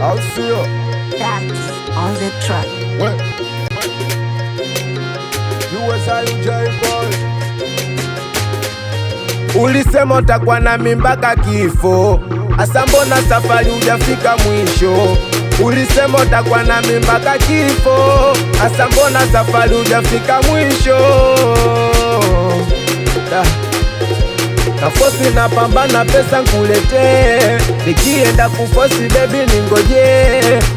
Au sio? That's on the track. We. USA UJ boy. Ulisema utakuwa na mimba kifo, asa mbona safari hujafika mwisho? Ulisema utakuwa na mimba kifo, asa mbona safari hujafika mwisho? Da. Nafosi napambana pesa nkuletee, nikienda kufosi baby ningoje,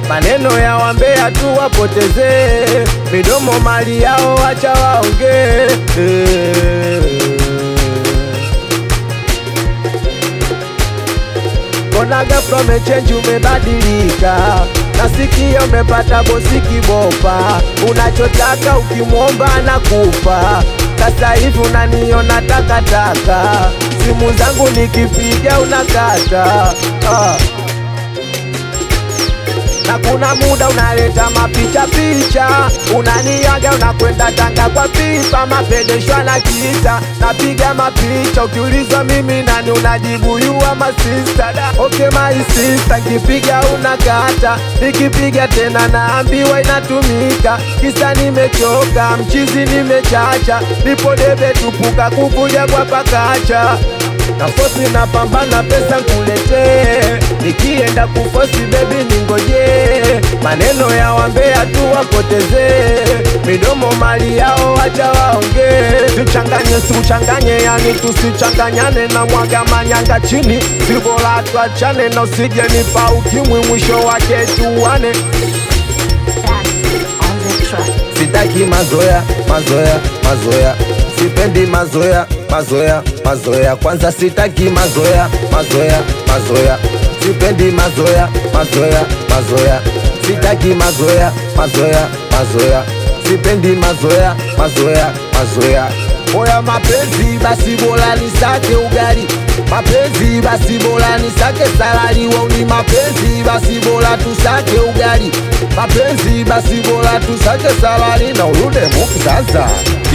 maneno ya wambea tu wapoteze, midomo mali yao wacha waongee. Mbona ghafla umechange umebadilika, nasikia umepata bosi kibopa, unachotaka ukimwomba anakupa. Sasa hivi unaniona takataka, simu zangu nikipiga unakata. Ah. Na kuna muda unaleta mapicha picha, unaniaga unakwenda Tanga kwa pipa, mapedeshwa na kita, napiga mapicha, ukiulizwa mimi nani unajibu you are my sister. Da, okay my sister, nikipiga unakata, nikipiga tena naambiwa inatumika, kisa nimechoka, mchizi nimechacha, nipo debe tupuka kuvuja kwa pakacha nafosi napambana pesa nkuletee, nikienda kufosi baby ningoje, maneno ya wambea tu wapoteze, midomo mali yao wacha waongee, tuchanganye siuchanganye, yani tusichanganyane na mwaga manyanga chini, si bora tuachane na usije nipa ukimwi, mwisho wake tuane. That's on the track. Sitaki mazoea, mazoea, mazoea, sipendi mazoea, mazoea, mazoea. Kwanza sitaki mazoea, mazoea, mazoea, sipendi mazoea, mazoea, mazoea. Sitaki mazoea, mazoea, mazoea, sipendi mazoea, mazoea, mazoea. Oya mapenzi basi bora nisake ugali, mapenzi basi bora nisake salari. Wauni mapenzi basi bora tusake ugali, mapenzi basi bora tusake salari. Na urude mukisasa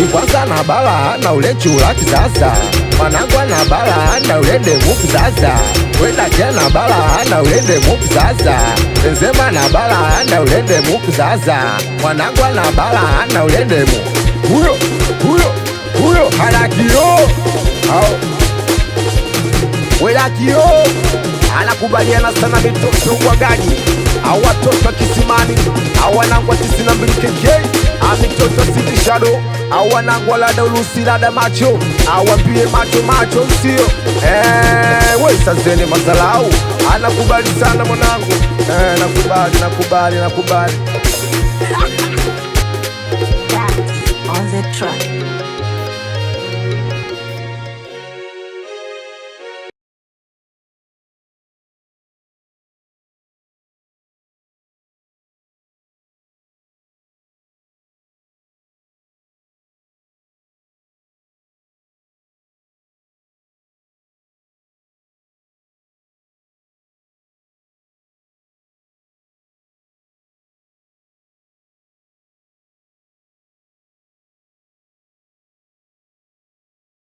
ikwanza na bala na ule chula kisasa mwanangu na bala na ulende mukisasa wenda tena bala na ulende mukisasa Benzema na bala na ulende mukisasa mwanangu na bala na ulende mu huyo huyo huyo harakio au welakio anakubaliana sana mitoto wagaji au watoto wa kisimani au wanangu wa 92 KK amitoto City Shadow au wanangu wa lada ulusi lada macho au wambie macho macho sio we sazeni mazalau anakubali sana mwanangu nakubali nakubali nakubali. That's on the track.